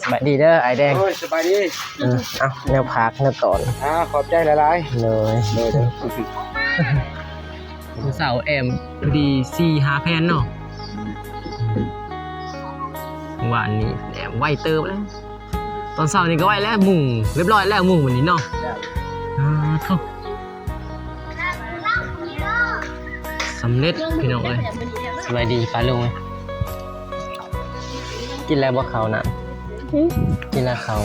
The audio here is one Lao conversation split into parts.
ສະບາຍດີເດີອ້າຍແດງ. ໂອ້ຍ ສະບາຍດີ. ເອີ ເອົາ ແນວຜັກແນວຕອນ. ອ່າ ຂອບໃຈຫຼາຍໆ. ໂດຍ ໂດຍ ໂດຍ. ມື້ເຊົ້າແອມພໍດີສີ່ຫ້າແຜ່ນເນາະ. ວານນີ້ແອມໄວເຕີບແລ້ວ. ຕອນເຊົ້ານີ້ກໍໄວແລ້ວ ມຸງຮຽບຮ້ອຍແລ້ວ ມຸງວັນນີ້ເນາະ. ອ່າ ໂທ້ ສຳເລັດພີ່ນ້ອງເອີຍ. ສະບາຍດີປ້າລຸງ. ກິນແລ້ວບໍ່ເຂົ້ານ້ຳ? ຫື? ກິນແລ້ວເຂົ້າ?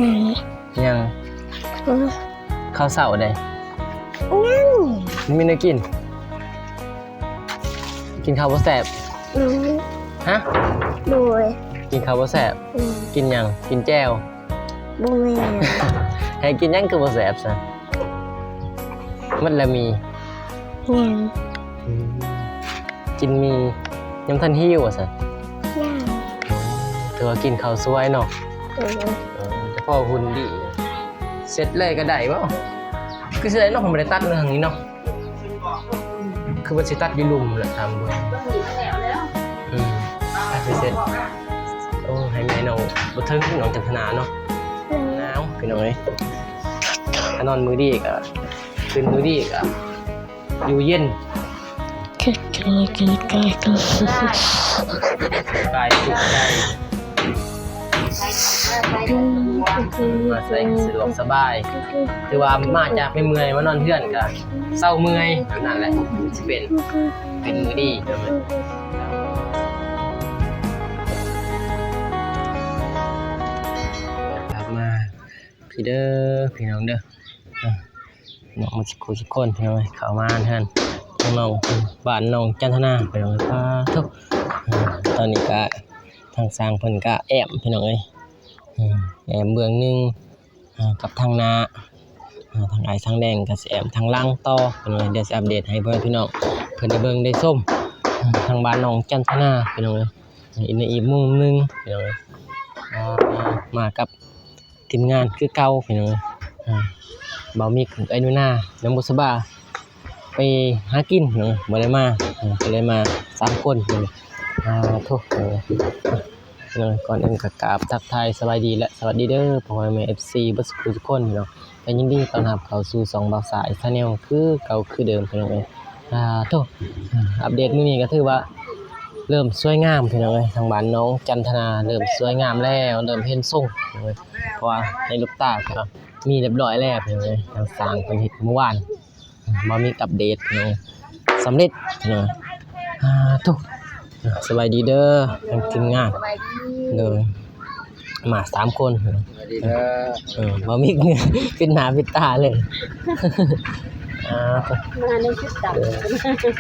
ຍັງ. ຍັງ? ເອີ ເຂົ້າເຊົ້າໃດ? ຍັງ. ບໍ່ມີແນວກິນ? ກິນເຂົ້າບໍ່ແຊບ? ອືມ. ຮະ? ໂດຍ. ກິນເຂົ້າບໍ່ແຊບ? ອືມ. ກິນຫຍັງ? ກິນແຈ່ວ? ບໍ່ແມ່ນ. ໃຫ້ກິນຫຍັງຄືບໍ່ແຊບຊັ້ນ? ໝົດແລ້ວໝີ່? ຍັງ. ອືມ. ກິນໝີ່ ຍັງບໍ່ທັນຫິວວ່າຊັ້ນ? ຍັງ. ຖືວ່າກິນເຂົ້າສວຍເນາະ. ໂດຍ. ເອີ ແຕ່ພໍຫຸ່ນດີ. ເຊັດເລີຍກໍໄດ້ບໍ່? ຄືຊິໄດ້ເນາະ ເພິ່ນບໍ່ໄດ້ຕັດເລື່ອງນີ້ເນາະ. ຄືວ່າຊິຕັດຢູ່ລຸ່ມແຫຼະ ຕາມເບິ່ງ. ອືມ ຕັດໃຫ້ເສັດ. ໂອ້ ໃຫ້ແມ່ນ້ອງບໍ່ເຖິງ ນ້ອງຈັນທະນາເນາະ. ໜາວພີ່ນ້ອງເອີຍ. ຖ້ານອນມື້ດີກໍ ຕື່ນມື້ດີກໍຢູ່ເຢັນ. ກາຍສຸກໃຈ ມາໃສ່ສະດວກສະບາຍ. ຖືວ່າມາຈາກເມື່ອຍໆ ມານອນເຮືອນກະເຊົາເມື່ອຍ. ນັ້ນແຫຼະ ຊິເປັນ ເປັນມື້ດີ. ກັບມາ ພີ່ເດີ ພີ່ນ້ອງເດີ ເນາະ ໝົດສູ່ຜູ້ສູ່ຄົນ ພີ່ນ້ອງເອີຍ. ເຂົ້າມາເຮືອນຂອງນ້ອງ ບ້ານນ້ອງຈັນທະນາ ພີ່ນ້ອງເອີຍ. ປາໂທ້ ເອີ ຕອນນີ້ກະທາງຊ່າງເພິ່ນກະແອ້ມ ພີ່ນ້ອງເອີຍ ເອີ ແອ້ມເບື້ອງໜຶ່ງ ເອີ ກັບທາງໜ້າ ເອີ ທາງອ້າຍຊ່າງແດງກະຊິແອ້ມທາງຫຼັງຕໍ່ ພີ່ນ້ອງເອີຍ. ດຽວຊິອັບເດດໃຫ້ພໍ່ແມ່ພີ່ນ້ອງເພິ່ນໄດ້ເບິ່ງໄດ້ຊົມ ເອີ ທາງບ້ານນ້ອງຈັນທະນາ ພີ່ນ້ອງເອີຍ. ອີກໃນອີກມຸມໜຶ່ງ ພີ່ນ້ອງເອີຍ ມາກັບທີມງານຄືເກົ່າ ພີ່ນ້ອງເອີຍ. ອ່າ ບ່າວມິກ ເອື້ອຍໜູນາ ນ້ອງບຸດສະບາ ໄປຫາກິນ ພີ່ນ້ອງເອີຍ ບໍ່ໄດ້ມາ ອ່າ ກໍເລີຍມາສາມຄົນ ພີ່ນ້ອງເອີຍ. ອ່າ ໂທ້ ພີ່ນ້ອງເອີຍ ກ່ອນອື່ນກໍກາບທັກທາຍສະບາຍດີ ແລະ ສະຫວັດດີເດີ ພໍ່ແມ່ເອັຟຊີ ເບິດສູ່ທຸກຄົນ ພີ່ນ້ອງ. ກໍຍິນດີຕ້ອນຮັບເຂົ້າສູ່ຊ່ອງບ່າວສາຍ Channel ຄືເກົ່າຄືເດີມ ພີ່ນ້ອງເອີຍ. ອ່າ ໂທ້ ອັບເດດມື້ນີ້ກໍຖືວ່າເລີ່ມສວຍງາມ ພີ່ນ້ອງເອີຍ. ທາງບ້ານນ້ອງຈັນທະນາເລີ່ມສວຍງາມແລ້ວ ເລີ່ມເຫັນຊົງ ພີ່ນ້ອງເອີຍ ເພາະວ່າໃນລູກຕາກໍມີຮຽບຮ້ອຍແລ້ວ ພີ່ນ້ອງເອີຍ. ທາງຊ່າງເພິ່ນເຮັດມື້ວານ ມາມີອັບເດດ ພີ່ນ້ອງ ສຳເລັດ ພີ່ນ້ອງ. ອ່າ ໂທ້ ສະບາຍດີເດີ ທາງທີມງານ. ສະບາຍດີ. ໂດຍ ມາສາມຄົນ ສະບາຍດີເດີ. ເອີ ບໍ່ມີ ປິດໜ້າປິດຕາເລີຍ. ອ່າ ມາໃນຊຸດດຳ ເອີ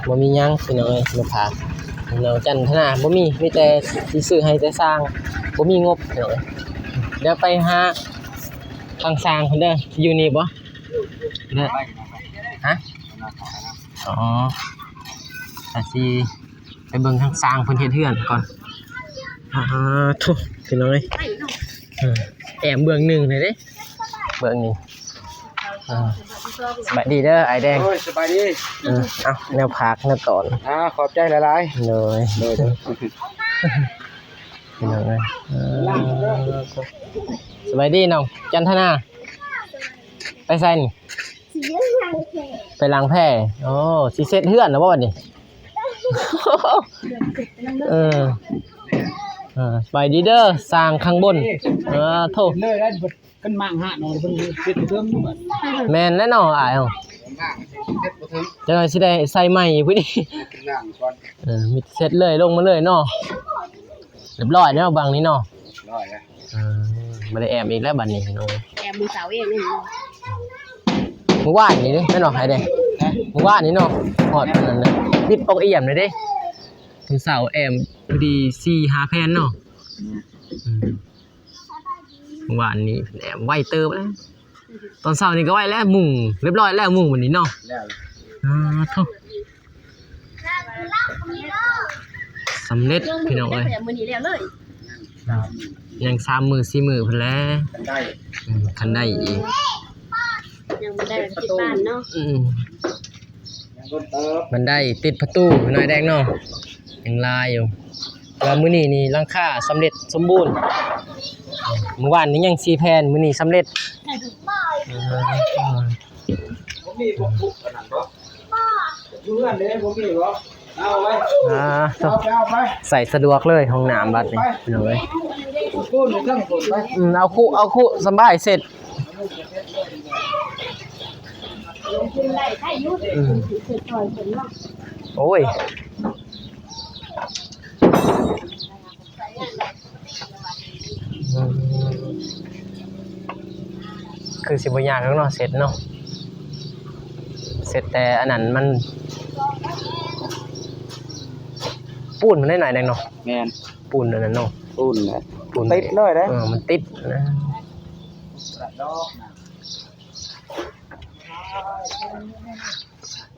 ບໍ່ມີຫຍັງ ພີ່ນ້ອງເອີຍ ມາຝາກນ້ອງຈັນທະນາ ບໍ່ມີ ມີແຕ່ຊິຊື້ໃຫ້ແຕ່ຊ່າງ ບໍ່ມີງົບ ພີ່ນ້ອງເອີຍ. ດຽວໄປຫາທາງຊ່າງເພິ່ນເດີ ຢູ່ນີ້ບໍ່? ເດີ ຮະ? ອໍ ກະຊິ ໄປເບິ່ງທາງຊ່າງເພິ່ນເຮັດເຮືອນກ່ອນ. ອ່າ ໂທ້ ພີ່ນ້ອງເອີຍ ເອີ ແອ້ມເບື້ອງໜຶ່ງນີ້ເດ້ ເບື້ອງນີ້. ອ່າ ສະບາຍດີເດີອ້າຍແດງ. ໂອ້ຍ ສະບາຍດີ. ເອີ ເອົາ ແນວຜັກແນວຕອນ. ອ່າ ຂອບໃຈຫຼາຍໆ. ໂດຍ ໂດຍ ໂດຍ. ພີ່ນ້ອງເອີຍ ເອີ ສະບາຍດີນ້ອງຈັນທະນາ ໄປໃສນີ້? ຊິໄປລ້າງແພ. ໂອ້ ຊິເສັດເຮືອນແລ້ວບໍ່ບັດນີ້? ເອີ ເອີ ສະບາຍດີເດີ ຊ່າງຂ້າງບົນ. ເອີ ໂທ້ ເລີຍໄດ້ ຄັນມ້າງຫາເນາະ ເພິ່ນເຮັດເຖິງ. ແມ່ນແລ້ວເນາະອ້າຍເຮົາ ຈັກໜ່ອຍຊິໄດ້ໃສ່ໃໝ່ອີກພຸ້ນນີ້. ເອີ ມີແຕ່ເສັດເລີຍ ລົງມາເລີຍເນາະ. ຮຽບຮ້ອຍແລ້ວບັງນີ້ເນາະ. ຮຽບຮ້ອຍແລ້ວ. ເອີ ບໍ່ໄດ້ແອ້ມອີກແລ້ວບັດນີ້ ພີ່ນ້ອງ. ແອ້ມມື້ເຊົ້າເອງນີ້. ມື້ວານນີ້ເດ້ ແມ່ນບໍ່ໃຜເດ້? ຮະ? ມື້ວານນີ້ເນາະ ຮອດອັນນັ້ນນະ ປິດປ່ອງອ່ຽມເລີຍເດ້. ມື້ເຊົ້າແອ້ມພໍດີສີ່ຫ້າແຜ່ນເນາະ. ອືມ ອືມ ມື້ວານນີ້ແອ້ມໄວເຕີບແລ້ວ. ຕອນເຊົ້ານີ້ກໍໄວແລ້ວ ມຸງຮຽບຮ້ອຍແລ້ວ ມຸງວັນນີ້ເນາະ. ແລ້ວ ອ່າ ໂທ້ ສຳເລັດພີ່ນ້ອງເອີຍ. ມື້ນີ້ແລ້ວເລີຍ ຍັງສາມມື້ສີ່ມື້ພຸ້ນແຫຼະ ຄັນໄດ້ ອືມ ຄັນໄດ້ອີກ. ຍັງບໍ່ໄດ້ຕິດບ້ານເນາະ. ອືມ ຍັງດົນເຕີບ ມັນໄດ້ຕິດປະຕູນ້ອຍແດງເນາະ ຍັງຫຼາຍຢູ່. ວ່າມື້ນີ້ນີ້ຫຼັງຄາສຳເລັດສົມບູນ. ມື້ວານນີ້ຍັງສີ່ແຜ່ນ ມື້ນີ້ສຳເລັດ. ບໍ່ມີພວກຄຸກອັນນັ້ນບໍ່? ຢູ່ເຮືອນເດ້ ບໍ່ມີບໍ່? ເອົາໄວ້ ອ່າ ເອົາໄປ ເອົາໄປ ໃຊ້ສະດວກເລີຍຫ້ອງນ້ຳບັດນີ້ ພີ່ນ້ອງເອີຍ. ໂອ້ຍ ເທິງພຸ້ນໄປ ອືມ ເອົາຄຸ ເອົາຄຸ ສຳບາຍເຊັດ. ອືມ ໂອ້ຍ ອືມ ຄືຊິບໍ່ຍາກດອກເນາະ ເຊັດເນາະ ເຊັດແຕ່ອັນນັ້ນມັນ ປູນມັນໜ້ອຍໜຶ່ງເນາະ. ແມ່ນ ປູນອັນນັ້ນເນາະ ປູນແຫຼະ ປູນຕິດເລີຍເດ້. ເອີ ມັນຕິດນະ.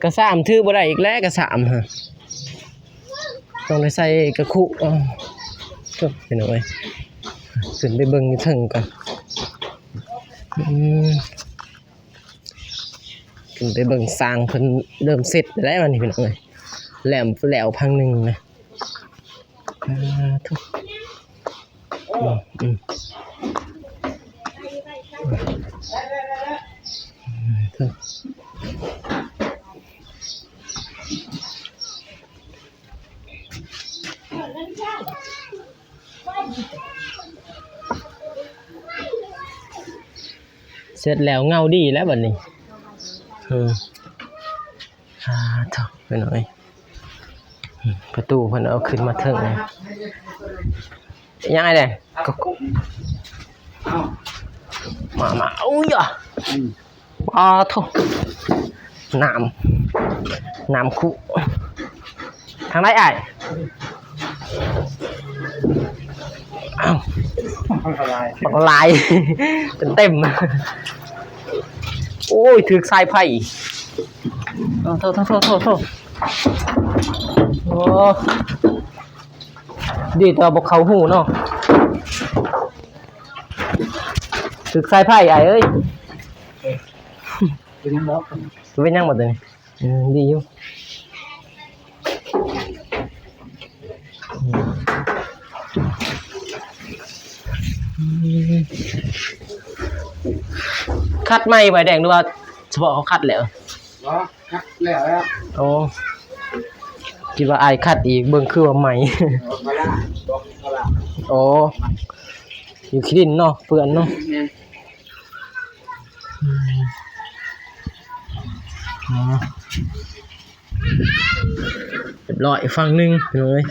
ກະສາມຖືບໍ່ໄດ້ອີກແລ້ວ ກະສາມຫະ ຕ້ອງໄດ້ໃສ່ກະຄຸ. ເອົາ ຈົບ ພີ່ນ້ອງເອີຍ ຂຶ້ນໄປເບິ່ງຢູ່ເທິງກ່ອນ. ອືມ ຂຶ້ນໄປເບິ່ງຊ່າງເພິ່ນເລີ່ມເຊັດແລ້ວ ບັດນີ້ ພີ່ນ້ອງເອີຍ ແລ້ວ ແລ້ວພັງໜຶ່ງນະ. ອ່າ ໂທ້ ອືມ ອືມ ໂທ້ ເສັດແລ້ວ ເງົາດີແລ້ວບັດນີ້. ເອີ ອ່າ ໂທ້ ພີ່ນ້ອງເອີຍ ປະຕູເພິ່ນເອົາຂຶ້ນມາເທິງ. ຍັງໄງແດ່? ມາ ມາ ໂອ້ຍ ອືມ ປາໂທ້ ນ້ຳ ນ້ຳຄຸ ທາງໃດອ້າຍ? ອ້າວ ບັກຫຼາຍ ບັກຫຼາຍ ເຕັມໆ. ໂອ້ຍ ຖືກສາຍໄຟ. ໂອ້ ໂທ້ ໂທ້ ໂທ້ ໂອ້ ດີແຕ່ວ່າບໍ່ເຂົ້າຫູເນາະ ຖືກສາຍໄຟອ້າຍເອີຍ. ເປັນຫຍັງບໍ່? ເປັນຫຍັງບໍ່ໂຕນີ້? ເອີ ດີຢູ່. ຄັດໃໝ່ບໍ່ອ້າຍແດງ ຫຼືວ່າສະເພາະເຂົາຄັດແລ້ວ? ບໍ່ ຄັດແລ້ວແລ້ວ. ໂອ້ ຄິດວ່າອ້າຍຄັດອີກ ເບິ່ງຄືວ່າໃໝ່. ໂອ້ ຢູ່ຂີ້ດິນເນາະ ເປື້ອນເນາະ. ແມ່ນ. ອືມ ອໍ ຮຽບຮ້ອຍ ຝັ່ງໜຶ່ງ ພີ່ນ້ອງເອີຍ.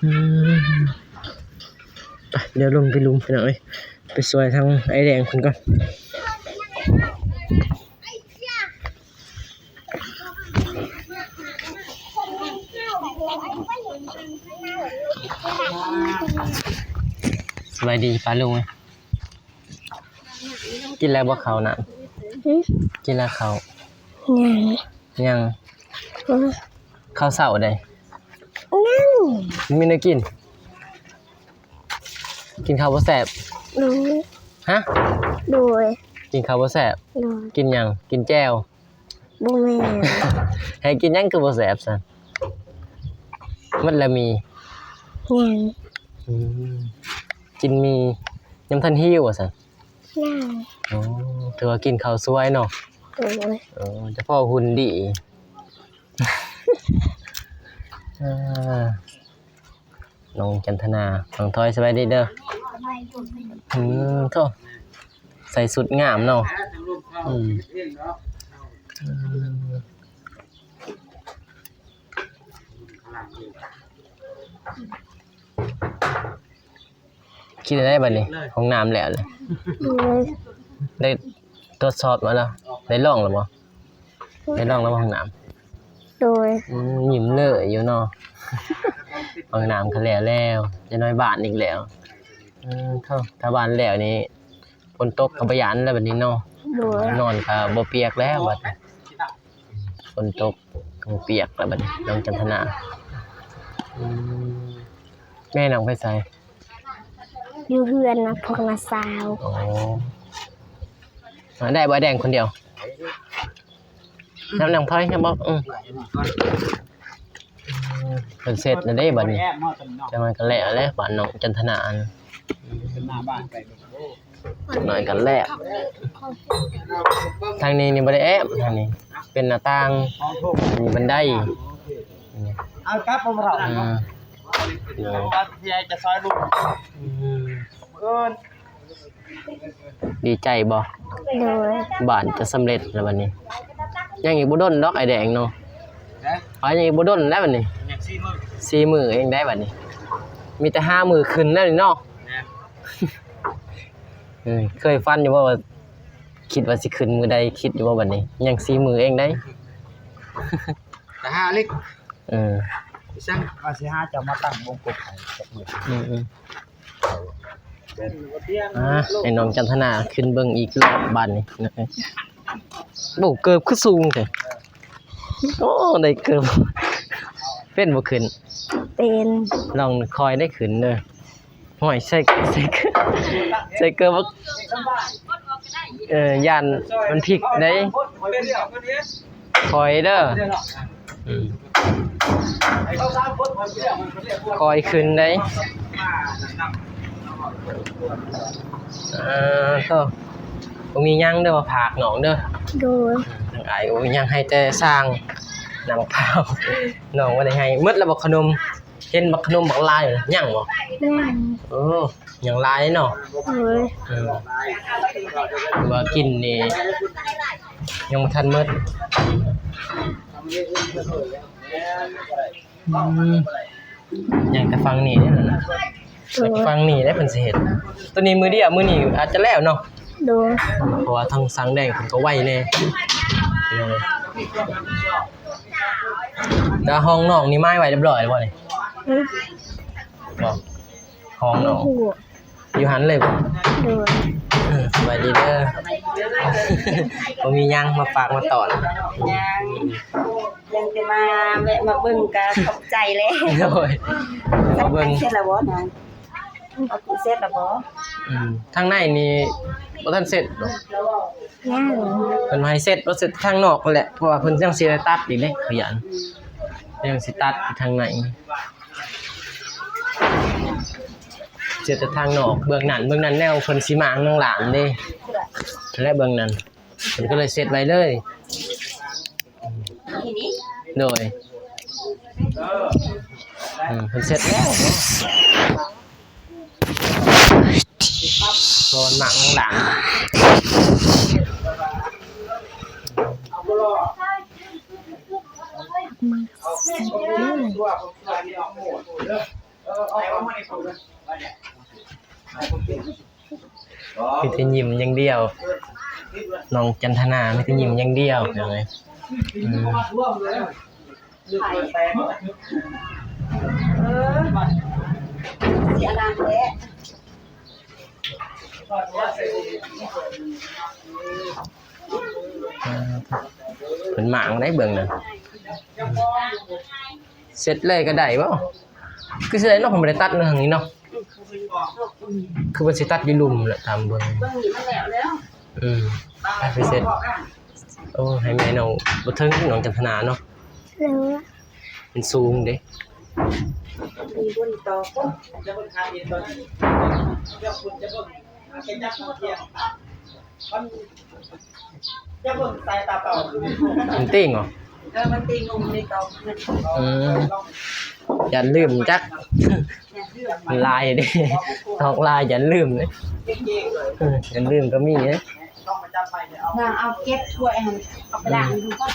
ອືມ ໄປ ດຽວລົງໄປລຸ່ມ ພີ່ນ້ອງເອີຍ ໄປຊ່ວຍທາງອ້າຍແດງເພິ່ນກ່ອນ. ສະບາຍດີປ້າລຸງ. ກິນແລ້ວບໍ່ເຂົ້ານະ? ຫື? ກິນແລ້ວເຂົ້າ? ຍັງ. ຍັງ? ຫື? ເຂົ້າເຊົ້າໃດ? ຍັງ. ບໍ່ມີແນວກິນ? ກິນເຂົ້າບໍ່ແຊບ? ໂດຍ. ຮະ? ໂດຍ. ກິນເຂົ້າບໍ່ແຊບ? ໂດຍ. ກິນຫຍັງ? ກິນແຈ່ວ? ບໍ່ແມ່ນ. ໃຫ້ກິນຫຍັງຄືບໍ່ແຊບຊັ້ນ? ໝົດແລ້ວໝີ່? ຍັງ. ອືມ ກິນໝີ່ ຍັງບໍ່ທັນຫິວວ່າຊັ້ນ? ຍັງ. ໂອ້ ຖືວ່າກິນເຂົ້າສວຍເນາະ. ໂດຍ. ເອີ ຈະພໍຫຸ່ນດີ. ເອີ ນ້ອງຈັນທະນາ ນ້ອງທອຍ ສະບາຍດີເດີ. ອືມ ໂທ້ ໃສ່ຊຸດງາມເນາະ. ອືມ ອືມ ຄິດໄດ້ບັດນີ້ ຫ້ອງນ້ຳແລ້ວເລີຍ. ໂດຍ. ໄດ້ ຕວດສອບມາແລ້ວ ໄດ້ລອງແລ້ວບໍ່? ໄດ້ລອງແລ້ວບໍ່ຫ້ອງນ້ຳ? ໂດຍ. ອືມ ຍິ້ມເລີຍຢູ່ເນາະ ຫ້ອງນ້ຳກໍແລ້ວແລ້ວ ຢ່າງໜ້ອຍບ້ານອີກແລ້ວ. ເອີ ເທົ່າ ຖ້າບ້ານແລ້ວນີ້ ຝົນຕົກກໍບໍ່ຢ້ານແລ້ວບັດນີ້ເນາະ. ໂດຍ. ນອນກໍບໍ່ປຽກແລ້ວບັດນີ້ ຝົນຕົກກໍບໍ່ປຽກແລ້ວບັດນີ້ ນ້ອງຈັນທະນາ. ອືມ ແມ່ນ້ອງໄປໃສ? ຢູ່ເຮືອນນະພວກນ້າສາວ. ອໍ ໄດ້ບໍ່ແດງຄົນດຽວ? ນຳນາງພອຍນຳບໍ່? ອືມ ເພິ່ນເສັດແລ້ວເດ້ບັດນີ້ ຈັກໜ້ອຍກໍແລ້ວແຫຼະ ບ້ານນ້ອງຈັນທະນານະ ຈັກໜ້ອຍກໍແລ້ວ. ທາງນີ້ນີ້ບໍ່ໄດ້ແອ້ມ ທາງນີ້ເປັນໜ້າຕ່າງ ມີບັນໄດ ເອົາກັບບໍ່ເຮົາ ເອີ ເອີ ຊິໃຫ້ຈະຊອຍລຸງ ອືມ ເອີ້ນ ດີໃຈບໍ່? ໂດຍ ບ້ານຈະສຳເລັດແລ້ວບັດນີ້ ຍັງອີກບໍ່ດົນດອກອ້າຍແດງເນາະ ຫະ ຍັງອີກບໍ່ດົນແລ້ວບັດນີ້ ຍັງສີ່ມື້ ສີ່ມື້ເອງໄດ໋ບັດນີ້ ມີແຕ່ຫ້າມື້ຂຶ້ນແລ້ວນີ້ເນາະ ແມ່ນ ເອີ ເຄີຍຝັນຢູ່ບໍ່ວ່າ ຄິດວ່າຊິຂຶ້ນມື້ໃດ ຄິດຢູ່ບໍ່ບັດນີ້ ຍັງສີ່ມື້ເອງໄດ໋ ຕາຫາເລັກ ເອີ ຈັ່ງວ່າຊິຫາເຈົ້າມາຕັ້ງວົງກົບໃຫ້ຈັກມື້ ອືມໆ ອ່າ ໃຫ້ນ້ອງຈັນທະນາຂຶ້ນເບິ່ງອີກລອບບາດນີ້ ໂອ້ ເກີບຄືສູງແທ້ ໂອ້ ໄດ້ເກີບ ເປັນບໍ່ຂຶ້ນ? ເປັນ ລອງຄ່ອຍໄດ້ຂຶ້ນເດີ ຫ້ອຍ ໃສ່ ໃສ່ ໃສ່ເກີບ ເອີ ຢ້ານມັນພິກເດ້ ຄ່ອຍເດີ ອືມ ຄ່ອຍຂຶ້ນເດ້ ເອີ ໂທ້ ບໍ່ມີຫຍັງເດີ ມາຝາກນ້ອງເດີ ໂດຍ ທາງອ້າຍບໍ່ມີຫຍັງ ໃຫ້ແຕ່ຊ່າງ ນ້ຳມະພ້າວ ນ້ອງບໍ່ໄດ້ໃຫ້ ໝົດແລ້ວບໍ່ຂະໜົມ? ເຫັນບັກຂະໜົມບັກລາຍ ຍັງບໍ່? ຍັງ ໂອ້ ຍັງຫຼາຍເນາະ ໂດຍ ເອີ ວ່າກິນນີ້ຍັງບໍ່ທັນໝົດ ອືມ ຍັງແຕ່ຝັ່ງນີ້ເດ້ ໂດຍ ຝັ່ງນີ້ເດ້ເພິ່ນຊິເຮັດ ໂຕນີ້ມື້ດຽວ ມື້ນີ້ອາດຈະແລ້ວເນາະ ໂດຍ ເພາະວ່າທາງຊ່າງແດງເພິ່ນກໍໄວແດ່ ພີ່ນ້ອງເອີຍ ແຕ່ຫ້ອງນ້ອງນີ້ໝາຍໄວ້ຮຽບຮ້ອຍແລ້ວບໍ່ນີ້? ຮຶ? ບໍ່ ຫ້ອງນ້ອງ ຢູ່ຫັ້ນເລີຍບໍ່? ໂດຍ ເອີ ສະບາຍດີເດີ ບໍ່ມີຫຍັງ ມາຝາກມາຕ້ອນ ຍັງ ຍັງແຕ່ມາແວະມາເບິ່ງກໍຂອບໃຈແລ້ວ ໂດຍ ມາເບິ່ງ ເສັດແລ້ວບໍ່ນາງ? ເອົາເສັດແລ້ວບໍ່? ອືມ ທາງໃນນີ້ບໍ່ທັນເສັດບໍ່? ຍັງ ເພິ່ນໃຫ້ເສັດ ບໍ່ເສັດທາງນອກຫັ້ນແຫຼະ ເພາະວ່າເພິ່ນຍັງຊິໄດ້ຕັດອີກເດ້ ຂະຫຍັນ ຍັງຊິຕັດທາງໃນ ເສັດແຕ່ທາງນອກ ເບື້ອງນັ້ນ ເບື້ອງນັ້ນແນວເພິ່ນຊິມາງນາງຫຼານເດ້ ແລະເບື້ອງນັ້ນ ເພິ່ນກໍເລີຍເສັດໄວ້ເລີຍ ໂດຍ ອືມ ເພິ່ນເສັດແລ້ວ ໂດນໝາກນາງຫຼານ ມີແຕ່ຍິ້ມຢ່າງດຽວ ນ້ອງຈັນທະນາ ມີແຕ່ຍິ້ມຢ່າງດຽວ ເອີຍ ອືມ ເພິ່ນໝາງໄດ໋ເບິ່ງນະ ເສັດເລີຍກໍໄດ້ບໍ່? ຄືຊິໄດ້ເນາະ ເພິ່ນບໍ່ໄດ້ຕັດເນາະ ທາງນີ້ເນາະ ຄືວ່າຊິຕັດຢູ່ລຸ່ມແຫຼະ ຕາມເບິ່ງ ເບິ່ງນີ້ມັນແລ້ວແລ້ວ ອືມ ຕັດໄປເສັດ ໂອ້ ໃຫ້ແມ່ນ້ອງບໍ່ເຖິງ ນ້ອງຈັນທະນາເນາະ ເອີ ມັນສູງເດ້ ມີບົນຕໍ່ ມັນຕີງເຫາະ? ເອີ ມັນຕີງລົງໃນຕອກ ອືມ ຢ້ານລືມຈັກ ມັນຫຼາຍເດ້ ຕອກຫຼາຍຢ້ານລືມເດ້ ເອີ ຢ້ານລືມກໍມີເດ້ ນາງເອົາເກັບຖ້ວຍຫັ້ນ ເອົາໄປລ້າງຢູ່ພຸ້ນກ່ອນ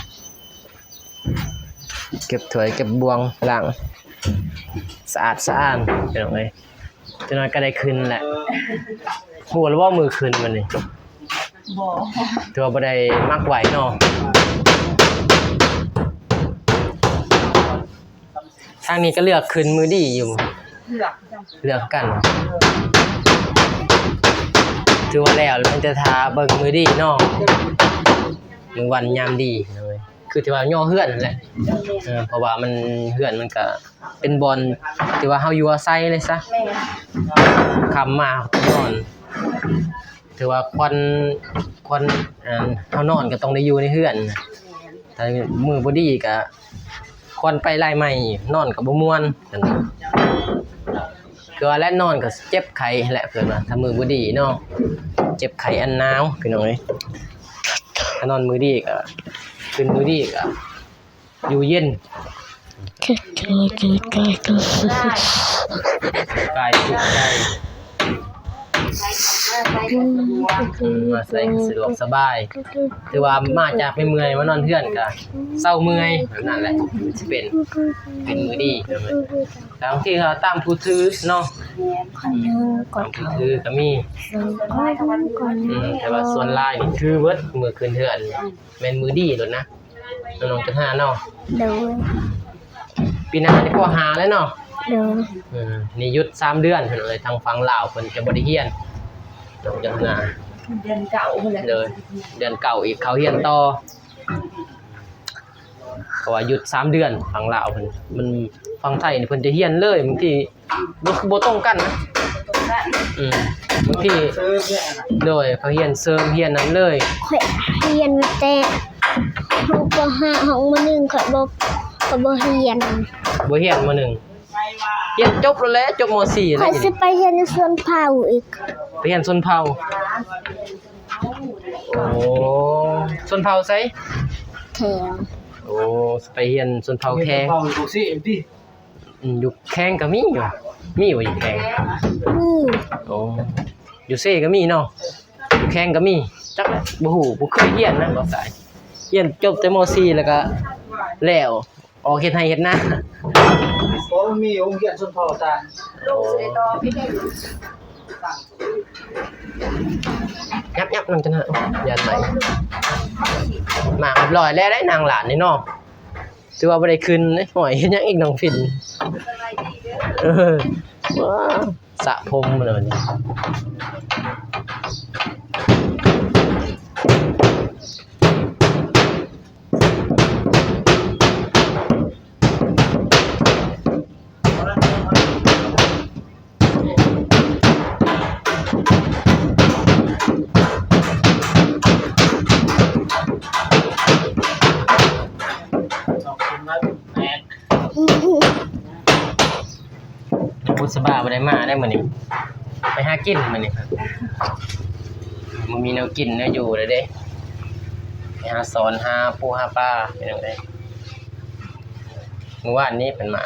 ເກັບຖ້ວຍເກັບບ່ວງລ້າງ ສະອາດສະອ້ານ ພີ່ນ້ອງເອີຍ. ຈັກໜ້ອຍກໍໄດ້ຂຶ້ນແຫຼະ ຮູ້ແລ້ວບໍ່ມື້ຂຶ້ນມື້ນີ້? ບໍ່ ຖືວ່າບໍ່ໄດ້ມັກໄຫວເນາະ ທາງນີ້ກໍເລືອກຂຶ້ນມື້ດີຢູ່ ເລືອກ ເລືອກຄືກັນ ຖືວ່າແລ້ວ ມີແຕ່ຖ້າເບິ່ງມື້ດີເນາະ ມື້ວັນຍາມດີ ຄືທີ່ວ່າຍໍເຮືອນຫັ້ນແຫຼະ ເອີ ເພາະວ່າມັນ ເຮືອນມັນກະເປັນບ່ອນທີ່ວ່າເຮົາຢູ່ອາໄສເລີຍຊະ ແມ່ນ ຄ່ຳມານອນ ຖືວ່າຄວັນ ຄວັນ ອັນ ເຮົານອນກໍຕ້ອງໄດ້ຢູ່ໃນເຮືອນ ຖ້າມື້ບໍ່ດີກໍ ກ່ອນໄປລາຍໃໝ່ ນອນກໍບໍ່ມ່ວນ ຄືວ່າແຫຼະ ນອນກໍເຈັບໄຂ້ແຫຼະ ເພິ່ນວ່າ ຖ້າມື້ບໍ່ດີເນາະ ເຈັບໄຂ້ອັນໜາວ ພີ່ນ້ອງເອີຍ. ຖ້ານອນມື້ດີກໍ ຄືນມື້ດີກໍຢູ່ເຢັນ ກາຍທຸກໃຈ ອືມ ມາໃສກໍສະດວກສະບາຍ ຖືວ່າມາຈາກເມື່ອຍໆ ມານອນເຮືອນກໍເຊົາເມື່ອຍ ແບບນັ້ນແຫຼະ ຊິເປັນ ເປັນມື້ດີ. ບາງທີກໍຕາມຜູ້ຖືເນາະ ອືມ ຕາມຜູ້ຖືກໍມີ ອືມ ແຕ່ວ່າສ່ວນຫຼາຍນີ້ຖືເບິດ ມື້ຂຶ້ນເຮືອນ ແມ່ນມື້ດີໂລດນະ ນ້ອງຈັນທະນາເນາະ. ໂດຍ ປີໜ້ານີ້ ປໍຫ້າແລ້ວເນາະ. ໂດຍ ເອີ ນີ້ຢຸດສາມເດືອນ ເພິ່ນເອີຍ ທາງຝັ່ງລາວເພິ່ນຈະບໍ່ໄດ້ຮຽນ ນ້ອງຈັນທະນາ ເດືອນເກົ້າພຸ້ນແຫຼະ. ໂດຍ ເດືອນເກົ້າອີກ ເຂົາຮຽນຕໍ່ ເພາະວ່າຢຸດສາມເດືອນ ຝັ່ງລາວເພິ່ນ ມັນ ຝັ່ງໄທນີ້ເພິ່ນຈະຮຽນເລີຍ ບາງທີ ບໍ່ ບໍ່ຕົງກັນນະ ບໍ່ຕົງກັນ ອືມ ບາງທີ ໂດຍ ເຂົາຮຽນເສີມ ຮຽນນັ້ນເລີຍ. ຂ້ອຍຮຽນມາແຕ່ຫ້ອງ ປໍຫ້າ ຫ້ອງ ມໍໜຶ່ງ ຂ້ອຍບໍ່ ຂ້ອຍບໍ່ຮຽນ ບໍ່ຮຽນ ມໍໜຶ່ງ ຮຽນຈົບແລ້ວແຫຼະ ຈົບ ມໍສີ່ ຂ້ອຍຊິໄປຮຽນຢູ່ຊົນເຜົ່າອີກ ໄປຮຽນຊົນເຜົ່າ. ໂອ້ ຊົນເຜົ່າໃສ? ແຂງ. ໂອ້ ຊິໄປຮຽນຊົນເຜົ່າແຂງ ຢູ່ແຂງກໍມີຢູ່ ມີບໍ່ຢູ່ແຂງ? ມີ. ໂອ້ ຢູ່ເຊກໍມີເນາະ ຢູ່ແຂງກໍມີ ຈັກແຫຼະ ບໍ່ຮູ້ ບໍ່ເຄີຍຮຽນນະ ບໍ່ສາຍ ຮຽນຈົບແຕ່ ມໍສີ່ ແລ້ວກໍແລ້ວ ອອກເຮັດໄຮ່ເຮັດນາ. ບໍ່ມີໂຮງຮຽນຊົນເຜົ່າ ອາຈານ. ໂອ້ ຍັບໆ ນຳກັນນະ ຢ້ານໄໝ້ ມາຮຽບຮ້ອຍແລ້ວໄດ໋ ນາງຫຼານນີ້ເນາະ. ຖືວ່າບໍ່ໄດ້ຂຶ້ນເດ້ ຫ້ອຍ ເຮັດຫຍັງອີກນ້ອງພິນ? ເອີ ວ້າ ສະຜົມແລ້ວບັດນີ້. ບຸດສະບາບໍ່ໄດ້ມາໄດ໋ມື້ນີ້ ໄປຫາກິນມື້ນີ້ ບໍ່ມີແນວກິນແນວຢູ່ແລ້ວເດ້ ໄປຫາສອນຫາປູຫາປາ ພີ່ນ້ອງເອີຍ. ມື້ວານນີ້ເພິ່ນມາ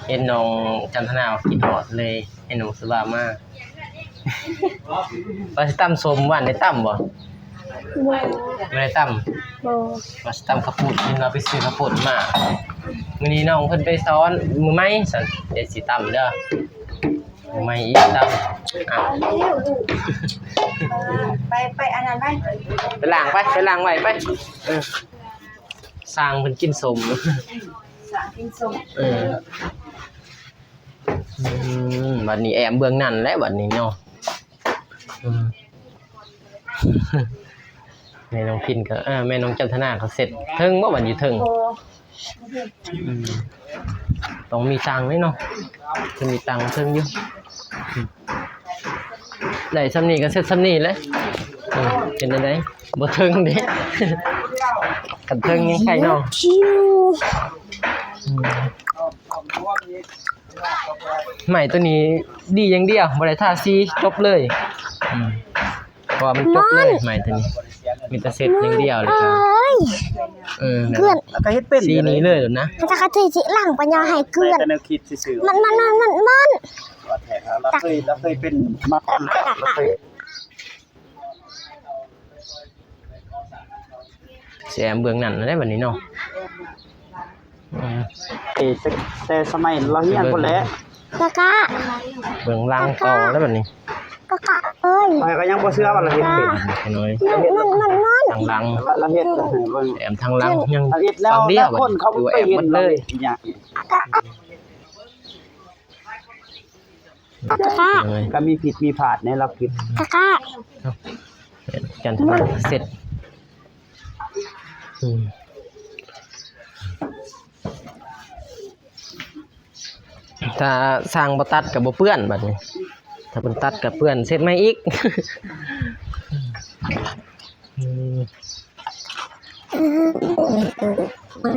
ເຫັນນ້ອງຈັນທະນາວ່າຄິດຮອດ ເລີຍໃຫ້ນ້ອງສະບາມາ. ວ່າຊິຕຳສົ້ມ ວານໄດ້ຕຳບໍ່? ບໍ່ ບໍ່ໄດ້ຕຳ. ບໍ່ ວ່າຊິຕຳເຂົ້າປຸ້ນ ເຫັນວ່າໄປຊື້ເຂົ້າປຸ້ນມາ. ມື້ນີ້ນ້ອງເພິ່ນໄປສອນມືໃໝ່ຊັ້ນ ດຽວຊິຕຳເດີ ມືໃໝ່ອີກຕຳ. ອ້າວ ໄປ ໄປອັນນັ້ນໄປ ໄປລ້າງໄປ ໄປລ້າງໄວ້ໄປ. ເອີ ຊ່າງເພິ່ນກິນສົ້ມ ຊ່າງກິນສົ້ມ. ເອີ ອືມ ບັດນີ້ແອ້ມເບື້ອງນັ້ນແຫຼະບັດນີ້ເນາະ. ອືມ ແມ່ນ້ອງພິນກໍ ເອີ ແມ່ນ້ອງຈັນທະນາກໍເຊັດເທິງບໍ່ ບັດຢູ່ເທິງ? ບໍ່ ອືມ ຕ້ອງມີຕັງເດ້ເນາະ ເພິ່ນມີຕັງເທິງຢູ່. ໄດ້ຊ່ຳນີ້ກໍເຊັດຊ່ຳນີ້ແຫຼະ. ເອີ ເປັນຈັ່ງໃດ? ບໍ່ເທິງເດ້ ຄັນເທິງຍັງໄຄເນາະ. ອືມ ໄມ້ຕົວນີ້ດີຢ່າງດຽວ ບໍ່ໄດ້ທາສີ ຈົບເລີຍ. ອືມ ເພາະວ່າມັນຈົບເລີຍ ໄມ້ຕົວນີ້ ມີແຕ່ເຊັດຢ່າງດຽວເລີຍ. ເອີ ເພື່ອນ ກໍເຮັດເປັນ ສີນີ້ເລີຍນະ. ຖ້າເຂົາຊິລ້າງປັນຍາໃຫ້ເກືອນ ແຕ່ແນວຄິດຊື່ໆ ມັນ ມັນ ມັນ ມັນ ມັນ ວ່າແທ້ລາວເຄີຍ ລາວເຄີຍເປັນມາກ່ອນ ລາວເຄີຍ ແຊມເບື້ອງນັ້ນໄດ້ບັດນີ້ເນາະ. ອືມ ເອີ ແຕ່ ແຕ່ສະໄໝລາວຮຽນພຸ້ນແຫຼະ. ກະກະ ເບື້ອງຫຼັງຕໍ່ແລ້ວບັດນີ້ ກະກະເອີຍ. ຂ້ອຍກໍຍັງບໍ່ເຊື່ອວ່າລາວເຮັດເປັນ ນ້ອຍ ນັ້ນ ນັ້ນ ນັ້ນ ທາງຫຼັງ ລາວເຮັດ ແອມທາງຫຼັງ ຍັງ ລາວເຮັດແລ້ວ ບາງດຽວ ແຕ່ຄົນເຂົາບໍ່ເຄີຍເຫັນເລີຍ. ກະກະ ກໍມີຜິດມີພາດໃນລາວຄິດ ກະກະ ຈັນທະນາເສັດ. ອືມ ຖ້າຊ່າງບໍ່ຕັດກໍບໍ່ເປື້ອນບັດນີ້ ຖ້າເພິ່ນຕັດກໍເປື້ອນ ເຊັດໃໝ່ອີກ. ອືມ ອືມ ມັນ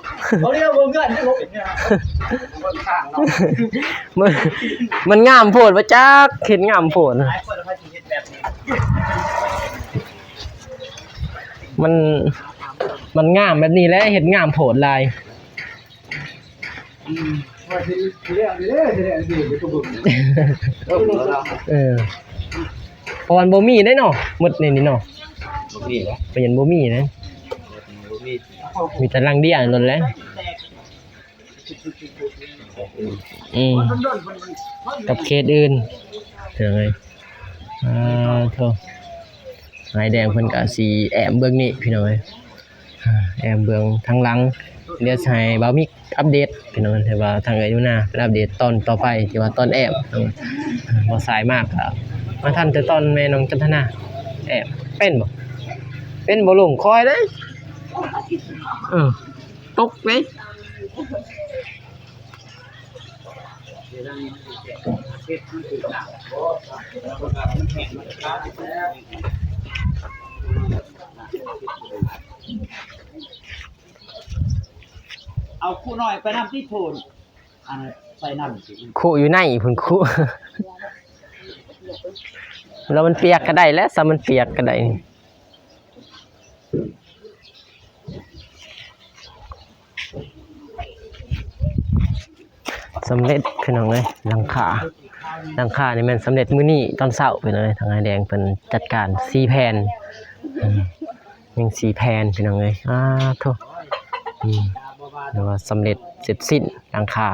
ເຂົາເລີຍເບິ່ງເຮືອນທີ່ບໍ່ເປັນຫຍັງ ເບິ່ງຂ້າງເນາະ ມັນ ມັນງາມໂພດ ບໍ່ຈັກ ເຮັດງາມໂພດ ຫຼາຍຄົນເຂົາຊິເຮັດແບບນີ້ ມັນ ມັນງາມແບບນີ້ແຫຼະ ເຮັດງາມໂພດຫຼາຍ. ອືມ ວ່າຊິເລີຍເດ້ ຊິເລີຍເດ້ ໄປເບິ່ງ ເອີ ເພາະວ່າມັນບໍ່ມີເດ້ເນາະ ໝົດໃນນີ້ເນາະ ບໍ່ມີແຫຼະ ເພິ່ນຍັງບໍ່ມີເດ້ ບໍ່ມີ ມີແຕ່ຫຼັງດຽວນັ້ນແຫຼະ ອືມ ກັບເຂດອື່ນ ເປັນຫຍັງ ອ່າ ໂທ້ ອ້າຍແດງເພິ່ນກໍຊິແອ້ມເບິ່ງນີ້ ພີ່ນ້ອງເອີຍ. ອ່າ ແອ້ມເບື້ອງທາງຫຼັງ ດຽວຊິໃຫ້ບ່າວມິກອັບເດດພີ່ນ້ອງ ແຕ່ວ່າທາງເອື້ອຍໜູນາເພິ່ນອັບເດດຕອນຕໍ່ໄປ ທີ່ວ່າຕອນແອ້ມ ເນາະ ບໍ່ສາຍມາກ ກໍມາທັນແຕ່ຕອນແມ່ນ້ອງຈັນທະນາແອ້ມ. ເປັນບໍ່ ເປັນບໍ່ລົງ ຄ່ອຍເດ້ ເອີ ຕົກເດ້. ເອົາຄຸນ້ອຍໄປນຳຕິໂພນ ອັນໃສ່ນຳ ຄຸຢູ່ໃນພຸ້ນ ຄຸ ແລ້ວມັນປຽກກໍໄດ້ແຫຼະ ຊະມັນປຽກກໍໄດ້. ສຳເລັດພີ່ນ້ອງເອີຍ ຫຼັງຄາ ຫຼັງຄານີ້ແມ່ນສຳເລັດມື້ນີ້ຕອນເຊົ້າພີ່ນ້ອງເອີຍ ທາງອ້າຍແດງເພິ່ນຈັດການສີ່ແຜ່ນ ອືມ ຍັງສີ່ແຜ່ນພີ່ນ້ອງເອີຍ ອາໂທ້ ອືມ ຖືວ່າສຳເລັດເສັດສິ້ນຫຼັງຄາ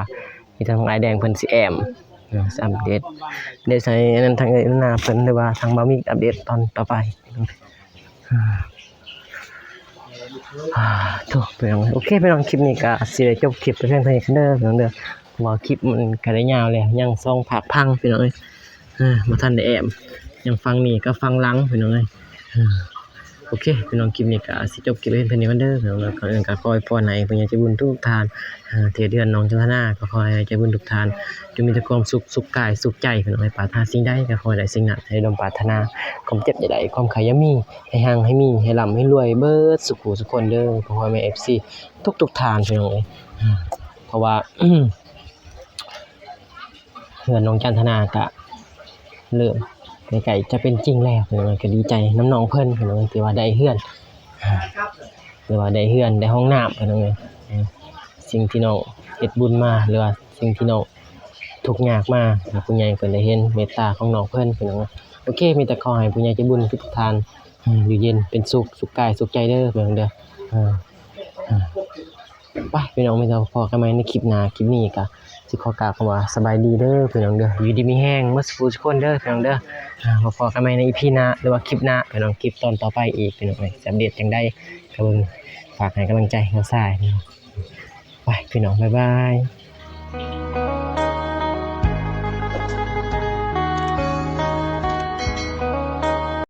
ທີ່ທາງອ້າຍແດງເພິ່ນຊິແອ້ມ ອືມ ອັບເດດ ດຽວໃຫ້ອັນນັ້ນທາງເອື້ອຍໜູນາເພິ່ນ ຫຼືວ່າທາງບ່າວມິກອັບເດດຕອນຕໍ່ໄປ. ໂອ້ ພີ່ນ້ອງ ໂອເຄພີ່ນ້ອງ ຄລິບນີ້ກໍຊິໄດ້ຈົບຄລິບໄປພຽງເທົ່ານີ້ເດີພີ່ນ້ອງເດີ ເພາະວ່າຄລິບມັນກໍໄດ້ຍາວແລ້ວ ຍັງສອງພາກພັງພີ່ນ້ອງເອີຍ ເອີ ບໍ່ທັນໄດ້ແອ້ມ ຍັງຝັ່ງນີ້ກັບຝັ່ງຫຼັງພີ່ນ້ອງເອີຍ ເອີ ໂອເຄພີ່ນ້ອງ ຄລິບນີ້ກໍຊິຈົບຄລິບໄປພຽງເທົ່ານີ້ກ່ອນເດີພີ່ນ້ອງເດີ ກ່ອນອື່ນກໍຂໍອວຍພອນໃຫ້ຜູ້ໃຫຍ່ໃຈບຸນທຸກທ່ານ ເອີ ທີ່ເດືອນນ້ອງຈັນທະນາ ກໍຂໍໃຫ້ໃຈບຸນທຸກທ່ານ ຈົ່ງມີແຕ່ຄວາມສຸກ ສຸກກາຍສຸກໃຈພີ່ນ້ອງເອີຍ ປາດຖະໜາສິ່ງໃດກໍຂໍໃຫ້ໄດ້ສິ່ງນັ້ນ ໃຫ້ສົມປາດຖະໜາ ຄວາມເຈັບຢ່າໄດ້ ຄວາມໄຂ້ຢ່າມີ ໃຫ້ຮັ່ງໃຫ້ມີ ໃຫ້ລ່ຳໃຫ້ລວຍເບິດສູ່ຜູ້ສູ່ຄົນເດີ ພໍ່ແມ່ເອັຟຊີທຸກໆທ່ານພີ່ນ້ອງເອີຍ ເພາະວ່າ ເຮືອນນ້ອງຈັນທະນາກະເລີ່ມໃກ້ໆຈະເປັນຈິງແລ້ວ ພີ່ນ້ອງເອີຍ ກະດີໃຈນຳນ້ອງເພິ່ນ ພີ່ນ້ອງເອີຍ ທີ່ວ່າໄດ້ເຮືອນ ຫຼືວ່າໄດ້ເຮືອນ ໄດ້ຫ້ອງນ້ຳ ພີ່ນ້ອງເອີຍ ສິ່ງທີ່ນ້ອງເຮັດບຸນມາ ຫຼືວ່າສິ່ງທີ່ນ້ອງທຸກຍາກມາ ໃຫ້ຜູ້ໃຫຍ່ເພິ່ນໄດ້ເຫັນເມດຕາຂອງນ້ອງເພິ່ນ ພີ່ນ້ອງເອີຍ ໂອເຄ ມີແຕ່ຂໍໃຫ້ຜູ້ໃຫຍ່ໃຈບຸນທຸກໆທ່ານ ເອີ ຢູ່ເຢັນເປັນສຸກ ສຸກກາຍສຸກໃຈເດີ ພີ່ນ້ອງເດີ ເອີ ເອີ ໄປພີ່ນ້ອງ ມີແຕ່ພໍ້ກັນໃໝ່ໃນຄລິບໜ້າ ຄລິບນີ້ກໍຊິຂໍກ່າວຄຳວ່າສະບາຍດີເດີພີ່ນ້ອງເດີ ຢູ່ດີມີແຮງໝົດສູ່ຜູ້ສູ່ຄົນເດີພີ່ນ້ອງເດີ ອ່າ ພໍ້ກັນໃໝ່ໃນອີພີໜ້າ ຫຼືວ່າຄລິບໜ້າພີ່ນ້ອງ ຄລິບຕອນຕໍ່ໄປອີກພີ່ນ້ອງເອີຍ ຊິອັບເດດຈັ່ງໃດກໍເບິ່ງ ຝາກໃຫ້ກຳລັງໃຈນ້ອງຊາຍ ໄປພີ່ນ້ອງ ບາຍບາຍ.